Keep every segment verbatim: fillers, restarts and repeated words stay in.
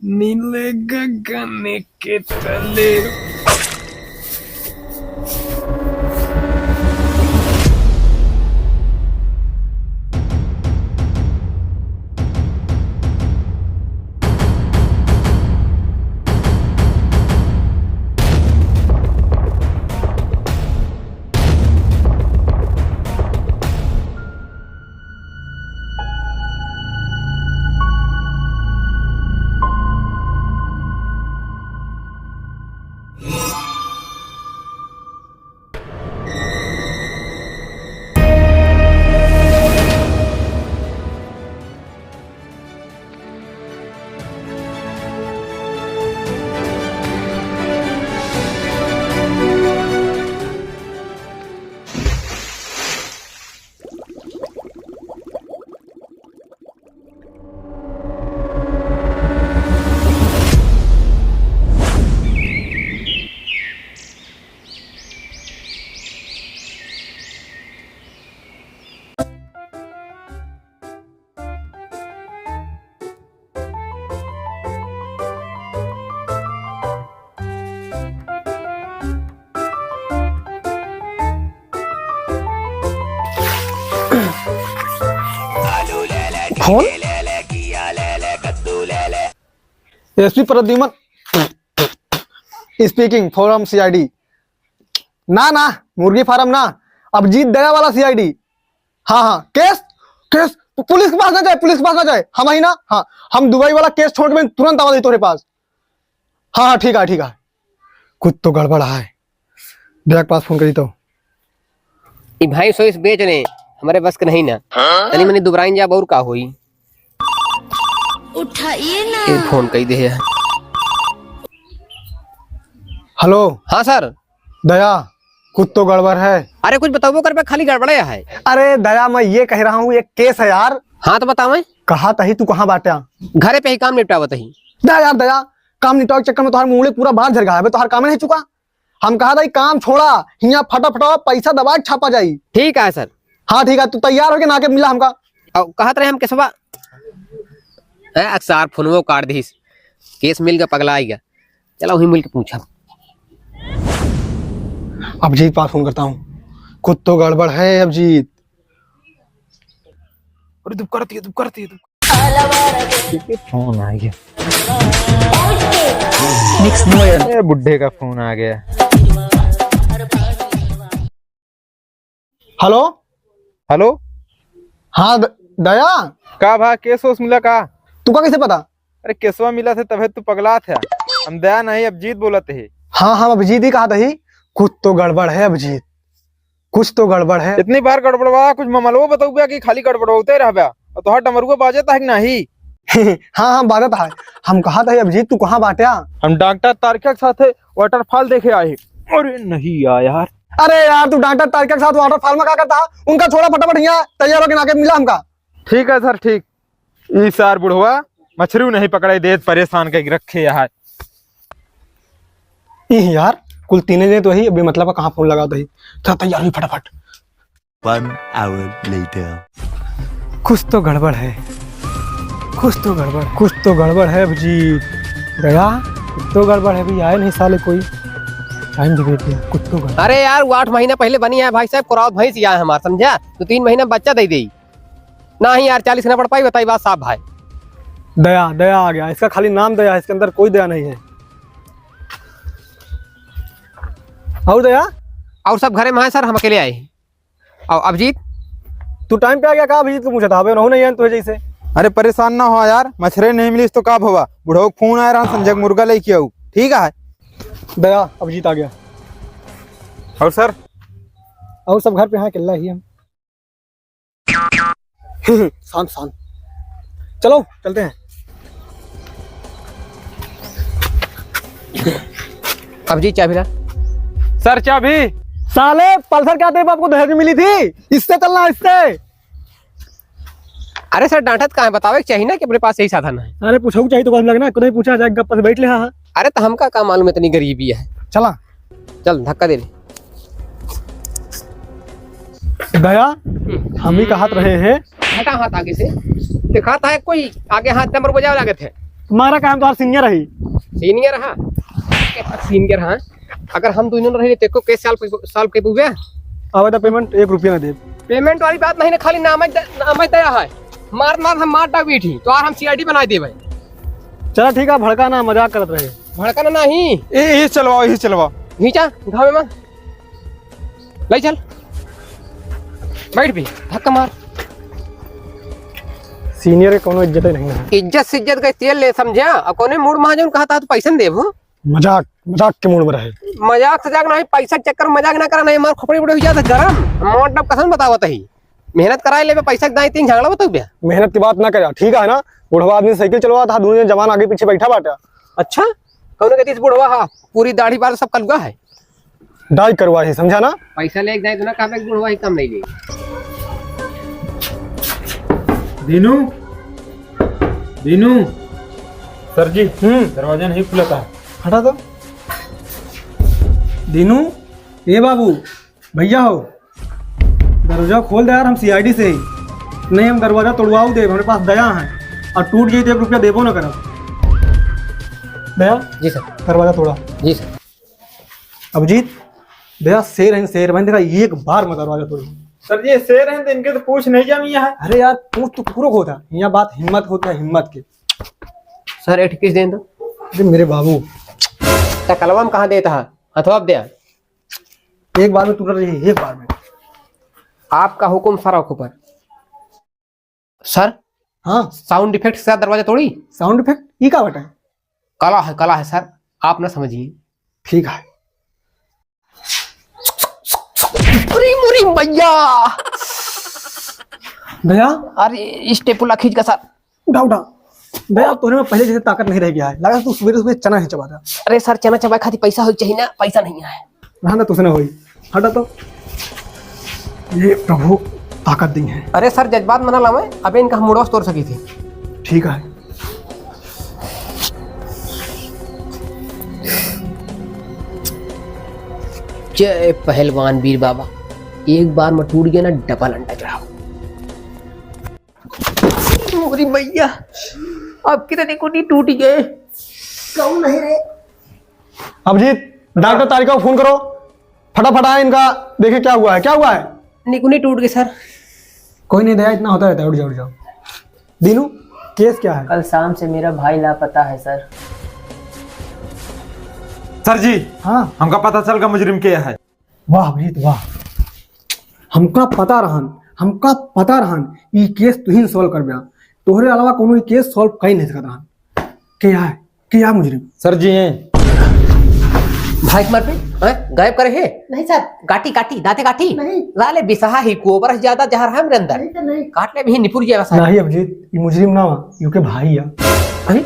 नीले गगन के तले। Phone? SP Pradyuman speaking from CID. ना, ना, मुर्गी फार्म ना, अभिजीत दया वाला सीआईडी। हाँ, हाँ, केस, केस, पु-, पुलिस के पास ना जाए, पुलिस के पास ना जाए। हम ही ना, हाँ, हम दुबई वाला केस छोड़ के मैं तुरंत आवा जाई तोरे पास। हाँ, हाँ, ठीक है, ठीक है। कुछ तो गड़बड़ है। दया के पास फोन करी तो। ई भैंस वैंस बेच ले, हमरे बस के नहीं ना। तनी मनी दुबराइन जाब और का होई। उठाइए ना। ए, फोन कई दे है। हेलो। हाँ सर। दया, कुछ तो गड़बड़ है। अरे कुछ बताबो कर बे, खाली गड़बड़े है। अरे दया, मैं ये कह रहा हूँ, एक केस है यार। हाँ तो बतावे। कहा तही तू कहाँ बाट्या? घरे पे ही काम निपटावत ही। ना यार दया, काम निपटावे के चक्कर में तोहार मूड़े पूरा बाल झड़ गया है, अबे तोहार काम नहीं चुका। हम कहा था, "ई काम छोड़ा, हियाँ फटाफट पैसा दबा के छापा जाई।" ठीक है सर। हाँ ठीक है, तू तैयार होके ना के मिला हमका। और कहत रहे हम केसवा, ए, अक्सार फोनवो काट दीस। केस मिल गया, पगला आई गया। चला वहीं मिल के पूछा। अभिजीत पास फोन करता हूँ, कुछ तो गड़बड़ है अभिजीत। अरे दुप करती है, दुप करती है, दुप। फोन आ गया। ए, बुढ़े का फोन आ गया। हेलो। हेलो। हाँ द-, दया। का भा, केस ओस मिला का? तुका कैसे पता? अरे केसवा मिला थे तबे तू पगला थे। हम दया नहीं, अभिजीत बोलत है। हाँ, हम अभिजीत ही कहा था ही। कुछ तो गड़बड़ है अभिजीत। कुछ तो गड़बड़ है। इतनी बार गड़बड़वा, कुछ ममलवो बताउबे कि खाली गड़बड़वते रहबे? और तोहार डमरुआ बाजत है कि नहीं? हाँ, हाँ, बाजत है। हम कहा था, "अभिजीत, तू कहाँ बाट्या?" हम डॉक्टर तारकिया के साथे waterfall देखे आए। अरे नहीं यार। अरे यार, तू डॉक्टर तारकिया के साथ waterfall में का करता है? उनका छोड़ा, फटाफट यहाँ तैयार होके ना के मिला हमका। ठीक है सर, ठीक। ई सार बुढ़वा मछरी नहीं पकड़े देत, परेशान कइके रखे है। इह यार, कुल तीने जने तो ही, अबे मतलब का कहाँ फोन लगावत ही? चल तैयार हुई फटाफट। One hour later. कुछ तो गड़बड़ है, कुछ तो गड़बड़, कुछ तो गड़बड़ है अभिजीत। गया, कुछ तो गड़बड़ है भाई, आए नहीं साले कोई। टाइम भी बीत गया, कुछ तो गड़बड़। अरे यार, वो आठ महीना पहले बनी है भाई साहब, कुरावत भैंस ही आए हमार, समझा? तो तीन महीना बच्चा दे दे। नहीं यार, चालीस ना पड़ पाई, बताई बात साफ भाई। दया, दया आ गया, इसका खाली नाम दया है, इसके अंदर कोई दया नहीं है। और दया? और सब घरे में है सर, हम अकेले आए। और अभिजीत? तू टाइम पे आ गया का? अभिजीत को पूछा था, अबे उन्होंने यार तुझे जैसे। अरे परेशान ना हो यार, मछरे नहीं मिली तो का भवा, बुढ़ऊ फोन आया रहा, संजय मुर्गा लेके आऊ, ठीक है? दया, अभिजीत आ गया। और सर? और सब घर पे हैं, अकेला ही हम। शांत, शांत। चलो, चलते हैं। अभिजीत, चाबी ला। सर, चाबी। साले, पल्सर क्या तेरे बाप को दहेज में मिली थी? इससे चलना, इससे। अरे सर, डांटत काहे? बतावे के चाहिए ना कि अपने पास यही साधन है। अरे, पूछो चाहिए तो कौन लगना, कोई पूछा जाए, गप्प से बैठ ले, हाँ, हाँ। अरे, तो हमका का मालूम इतनी गरीबी है। चला। चल, धक्का दे दे। दया, हम्म। हम ही कहत रहे हैं। हटा हाथ आगे से। दिखाता है कोई आगे हाथ नंबर बजावे लागे थे। तुम्हारा काम तुम्हारा senior है। Senior हाँ? के पास senior हाँ? अगर हम दोनों रहे तो एको case solve, solve कर पूछे? आवे तो payment एक रुपया ना दे। Payment वाली बात नहीं ना, खाली नाम ही द-, नाम ही दया है। मार मार हम मार डाक बैठी, तो यार हम C I D बना देबे। चला ठीक है, भड़का ना, मजाक करत रहे। भड़का ना नहीं। ए, ए, चलवाओ, ए, चलवाओ। घींचा, घावे में। ले चल। बैठ भी, धक्का मार। Senior के कोनो इज्जत ही नहीं है। इज्जत से इज्जत गई तेल ले समझा, और कोने मूड महाजन कहा था तो पैसा न देबो। मजाक, मजाक के मूड में रहे। मजाक सजाक नहीं, पैसा चक्कर में मजाक ना करा, नहीं मार खोपड़ी बड़े हो जाता गरम। मोट डब कसम बतावत ही। मेहनत कराए लेबे, पैसा के दाई तीन झगड़ा बताऊ बे। मेहनत की बात ना करा, ठीक है ना? बुढ़वा आदमी साइकिल चलवा था, दोनों जवान आगे पीछे बैठा बाटा। अच्छा, कौन कहती इस बुढ़वा हा? पूरी दाढ़ी बाल सब कलुआ है। डाई करवा ही, समझा ना? पैसा लेके जाए तो ना कहबे कि बुढ़वा ही कम नहीं ले। दीनू, दीनू। सर जी, हम्म। दरवाजा नहीं खुलता। हटा तो। दीनू, ए बाबू, भैया हो, दरवाजा खोल दे यार, हम C I D से ही। नहीं, हम दरवाजा तोड़वाऊ देब, हमरे पास दया है, और टूट जाई तो एक रुपया देबो ना करब। दया, जी सर। दरवाजा तोड़ा। जी सर। अभिजीत, दया शेर है, शेर बन, देखा एक बार मत दरवाजा तोड़। सर जी, ये शेर हैं तो इनके तो पूछ नहीं जामी है। अरे यार, पूछ तो पूरा होता, यहाँ बात हिम्मत होता है, हिम्मत के। सर, एक kiss दें तो। अरे मेरे बाबू। तकलवा में कहाँ देता है? हथवा दे। एक बार में टूट रही है, एक बार में। आपका हुक्म सर, हुक्म पर। सर, हाँ। Sound effect के साथ दरवाजा तोड़ी? Sound effect? ई का बटा? कला है, कला है सर, आप ना समझिए। ठीक है। अरे मुरी मैया। दया? अरे stapler खींच का सर। उठा, उठा। दया, तोरे में पहले जैसे ताकत नहीं रह गया है। लगा तू सुबह सुबह चना ही चबाता। अरे सर, चना चबाए खातिर पैसा होई चाहिए ना, पैसा नहीं है। ना, ना, तुझसे ना होई। हटा तो। ये प्रभु ताकत दी है। अरे सर, जज्बात मना लावे, अबे इनका हम मुड़वा से तोड़ सकी थी। ठीक है। जय पहलवान वीर बाबा, एक बार में टूट गया ना, double अंडा चढ़ाओ। अरे भैया, अब कितने को नहीं टूट गए। कौन है रे? अभिजीत, डॉक्टर तारिका को फोन करो, फटाफट आए, इनका देखे क्या हुआ है, क्या हुआ है। निकुनी टूट गई सर। कोई नहीं दया, इतना होता रहता है, उठ जाओ, उठ जाओ। दीनू, केस क्या है? कल शाम से मेरा भाई लापता है सर। सर जी, हाँ। हमका पता चल गया मुजरिम के है। वाह अभिजीत वाह, हमका पता रहन, हमका पता रहन ई केस तुही solve करब्या, तोहरे अलावा कोनो ई केस solve कई नहीं सकत रहन। के है? के है मुजरिम? सर जी हैं। भाई मार पे, हैं? गायब करे है? नहीं सर। काटी, काटी, दांते काटी? नहीं। लाले बिसहा ही को, बरस ज्यादा जहर है मेरे अंदर। नहीं सर, नहीं। काट ले भी निपुर जाएगा सर। नहीं अभिजीत, ये मुजरिम ना हुआ, यूके भाई है। अरे,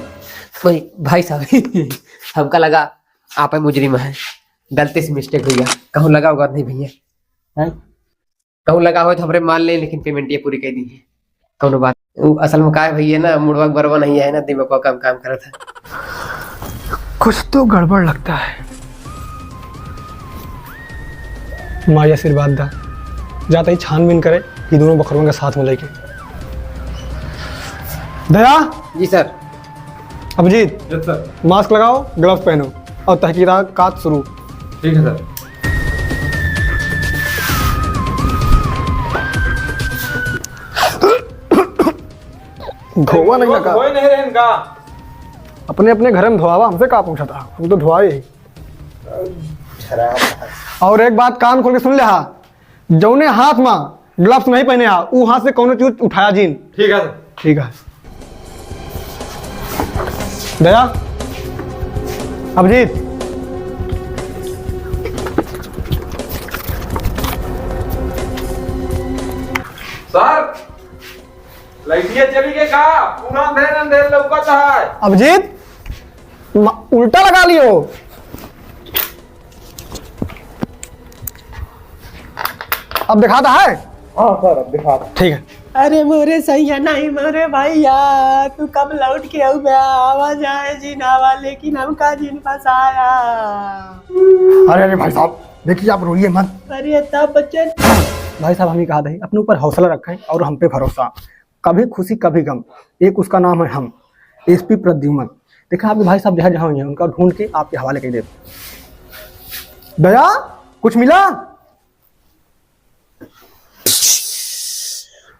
भाई, भाई साहब, हमका लगा आप ही मुजरिम है, गलती से mistake हो गया, कहूँ लगा होगा नहीं भैया, हैं? कहूँ लगा हो तो हमरे मान ले, लेकिन payment ये पूरी कर दी है। कौनो बात। उ असल में का है भैया ना, मुड़वा के बरवा नहीं है ना, दिमाग का काम, काम करत है। कुछ तो गड़बड़ लगता है। माई आशीर्वाद दा, जाता ही छानबीन करे कि दोनों बकरवन के साथ में लेके। दया। जी sir. Abhijeet. Yes sir. Mask लगाओ, ग्लव्स पहनो और तहकीकात शुरू। ठीक है सर। धोवा नहीं लगा। धोए नहीं रहे इनका। अपने अपने घर में धोआवा, हमसे का पूछा था, हम तो धोआए ही। और एक बात कान खोल के सुन ले हा, जौने हाथ में ग्लव्स नहीं पहने हा, ऊ हाथ से कौनो चीज उठाया जीन। ठीक है सर। ठीक है। दया, अभिजीत। सर, लाइटिया चली गई का? पूरा अंधेर अंधेर लौकत है। अभिजीत, म-, उल्टा लगा लियो। अब दिखाता है? हाँ सर, अब दिखाता। ठीक है। अरे मोरे सैया नहीं मोरे भैया, तू कब लौट के आऊ बे? आवा जाए जिन आवा, लेकिन हमका जिन फंसाया। अरे, अरे भाई साहब, देखिए आप रोइए मत। अरे तब बच्चन। भाई साहब, हम ही कहा दे, अपने ऊपर हौसला रखें और हम पे भरोसा। कभी खुशी कभी गम, एक उसका नाम है हम। एसपी प्रद्युमन। देखा, आपके भाई साहब जहाँ जहाँ हुई हैं, उनका ढूंढ के आपके हवाले कर देते। दया, कुछ मिला?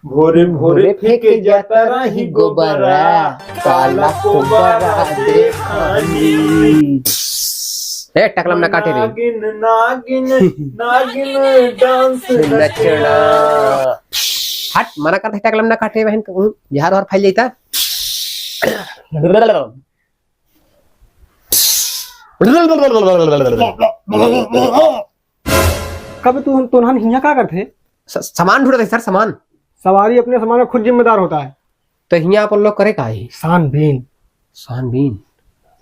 भोरे भोरे फेंके जाता रही गोबरा, काला कोबरा देखानी। ए, टकलम ना काटे रे। नागिन, नागिन, नागिन डांस नचड़ा। नचड़ा। हट, मना करते टकलम ना काटे बहन, बिहार और फैल जाता। कब तू, तुनहन हियाँ का करते? स-, सामान ढूंढत है सर, सामान। सवारी अपने सामान का खुद जिम्मेदार होता है। तो हियाँ अपन लोग करे का है? छानबीन। छानबीन?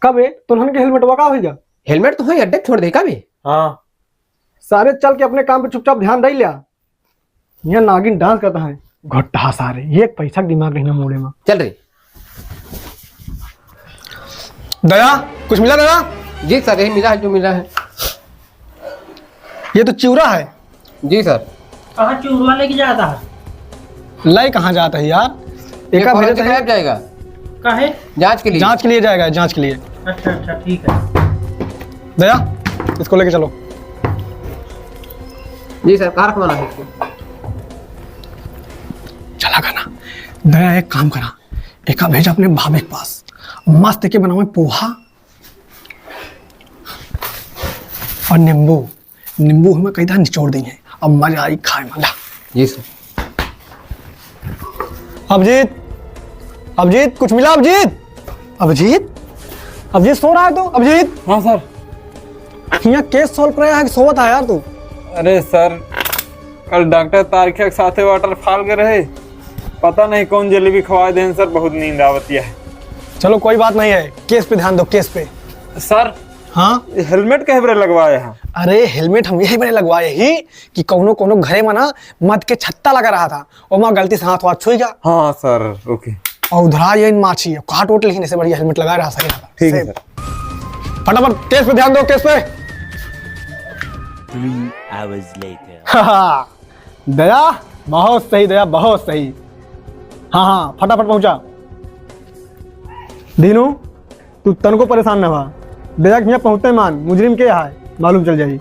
कबे, तुनहन के हेलमेटवा का होइगा? हेलमेट तो है, अड्डे छोड़ दे का बे? हाँ। सारे चल के अपने काम पे चुपचाप ध्यान दे लिया। यहाँ नागिन डांस करता है। घोटाहा सारे, एक पैसा के दिमाग नहीं ना मूड़े में। चल रे। दया, कुछ मिला दया? जी सर, यही मिला है जो मिला है। ये तो चिवरा है। जी सर। कहाँ चिवरा लेके जाता है? लाई कहाँ जाता है यार? ये एका भेजे forensic तो है। Lab जाएगा। काहे? जांच के लिए। जांच के लिए जाएगा, जांच के लिए। अच्छा, अच्छा, ठीक है। दया, इसको लेके चलो। जी सर, कहाँ रखवाना है इसको? चला गा ना। दया, एक काम करा, एका भेजा अपने भाभी के पास, मस्त के बनावे पोहा और नींबू, नींबू हमें कई दान निचोड़ दी है, अब मजा आई खाए में। ला। जी सर। अभिजीत, अभिजीत, कुछ मिला अभिजीत? अभिजीत, अभिजीत सो रहा है तू? अभिजीत। हाँ सर। यहाँ case solve कराया है कि सोवत है यार तू? अरे सर, कल डॉक्टर तारखिया के साथे waterfall गए रहे, पता नहीं कौन जलेबी खवाए देन सर, बहुत नींद आवत है। चलो कोई बात नहीं है, case पे ध्यान दो, case पे। सर, हाँ? ये हेलमेट कहे बरे लगवाए हैं? अरे हेलमेट हम यही बरे लगवाए ही कि कौनो कौनो घरे में ना मद के छत्ता लगा रहा था, ओमा गलती से हाथ वाथ छुई गया। हाँ सर, OK। और उधरा ये इन माछी है, काट ओट लेकिन ऐसे बढ़िया हेलमेट लगा रहा, सही रहा। ठीक है सर। फटाफट case पे ध्यान दो, case पे। Three hours later। दया, बहुत सही दया, बहुत सही। हाँ हाँ, फटाफट पहुंचा। दीनू, तू तनको परेशान ना हुआ। दया के हियाँ पहुँचते मान, मुजरिम के है, मालूम चल जाई।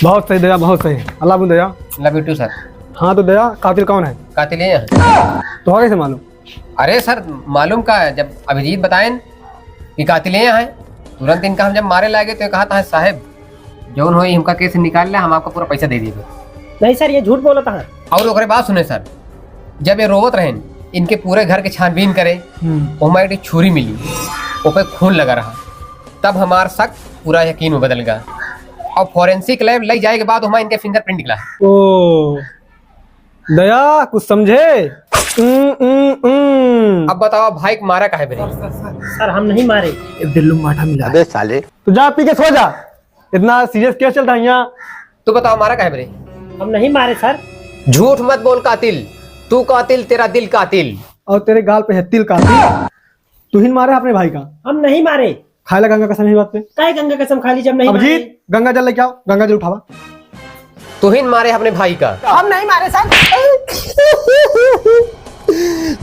बहुत सही दया, बहुत सही। I love you Daya. Love you too sir. हाँ तो दया, कातिल कौन है? कातिल ये है। तो कैसे मालूम? अरे सर, मालूम का है, जब अभिजीत बताएन कि कातिल ये है, तुरंत इनका हम जब मारे लागे तो ये कहा था, "साहेब, जौन होई, हमका case से निकाल ले, हम आपका पूरा पैसा दे देबे।" नहीं सर, ये झूठ बोलत है। और ओकरे बात सुने सर, जब ये रोवत रहेन, इनके पूरे घर के छानबीन करे, हम्म। ओमा एक छुरी मिली, ओपे खून लगा रहा, तब हमार शक पूरा यकीन में बदल गया। और forensic lab ले जाए के बाद ओमा इनके fingerprint निकला। ओ, दया, कुछ समझे? उम, उम, उम। अब बताओ, भाई को मारा काहे बरे? सर, हम नहीं मारे। एक दिल्लू माठा मिला। अबे साले। तो जा पी के सो जा। इतना serious case चलता है यहाँ। तू बताओ, मारा काहे बरे? हम नहीं मारे सर। झूठ मत बोल कातिल, तू कातिल, तेरा दिल कातिल। और तेरे गाल पे है तिल कातिल। तू ही मारे अपने भाई का। हम नहीं मारे। खाए ला गंगा कसम ही बात पे। काहे गंगा कसम खा ली जब नहीं मारे? अभिजीत, गंगा जल लेके आओ, गंगा जल उठावा। तू ही मारे अपने भाई का। हम नहीं मारे सर।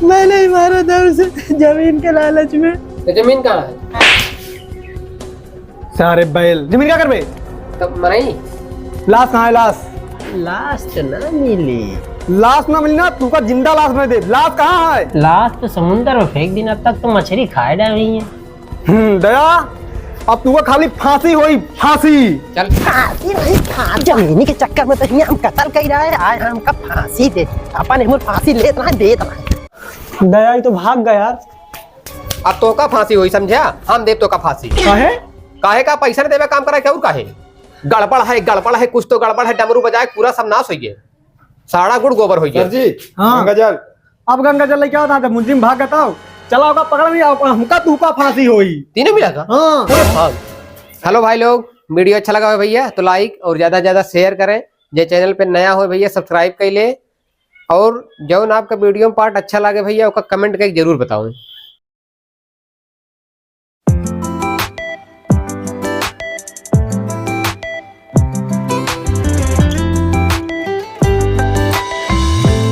मैं नहीं मारा था उसे, जमीन के लालच में। तो जमीन कहाँ है? सारे बैल, जमीन क्या करबे? तब मरई। लाश कहाँ है, लाश? लाश तो ना मिली। लाश ना मिली ना, तू का जिंदा लाश नहीं दे। लाश कहाँ है? लाश तो समुंदर में फेंक दी ना, तब तो मछली खाए डाली है। हम्म, दया, अब तू का खाली फांसी होई, फांसी। चल। फांसी नहीं, फांसी। जमीनी के चक्कर में तो हियाँ हम कत्ल कई रहे हैं, आज हमका फांसी दे। अपन एमन फांसी लेत रहे, देत रहे। दया, ये तो भाग गया यार। अब तोका फांसी होई, समझा? हम देब तोका फांसी। काहे? काहे का पैसा न देबे, काम करा के, और काहे? गड़बड़ है, गड़बड़ है, कुछ तो गड़बड़ है, डमरू बजाए, पूरा सब नाश होइए, सारा गुड़ गोबर होइए। सर जी, हाँ। गंगा जल। अब गंगा जल लेके आओ, जब मुजरिम भाग गया तो चला होगा पकड़ नहीं आओ, हमका तू का फांसी होई। तीनों मिला का? हाँ। पूरे भाग। Hello भाई लोग, video अच्छा लगा हो भैया तो like और ज्यादा से ज्यादा share करें। जे channel पे नया हो भैया subscribe कर ले। और जौन आपका video में part अच्छा लागे भैया, ओका comment करके जरूर बताओ।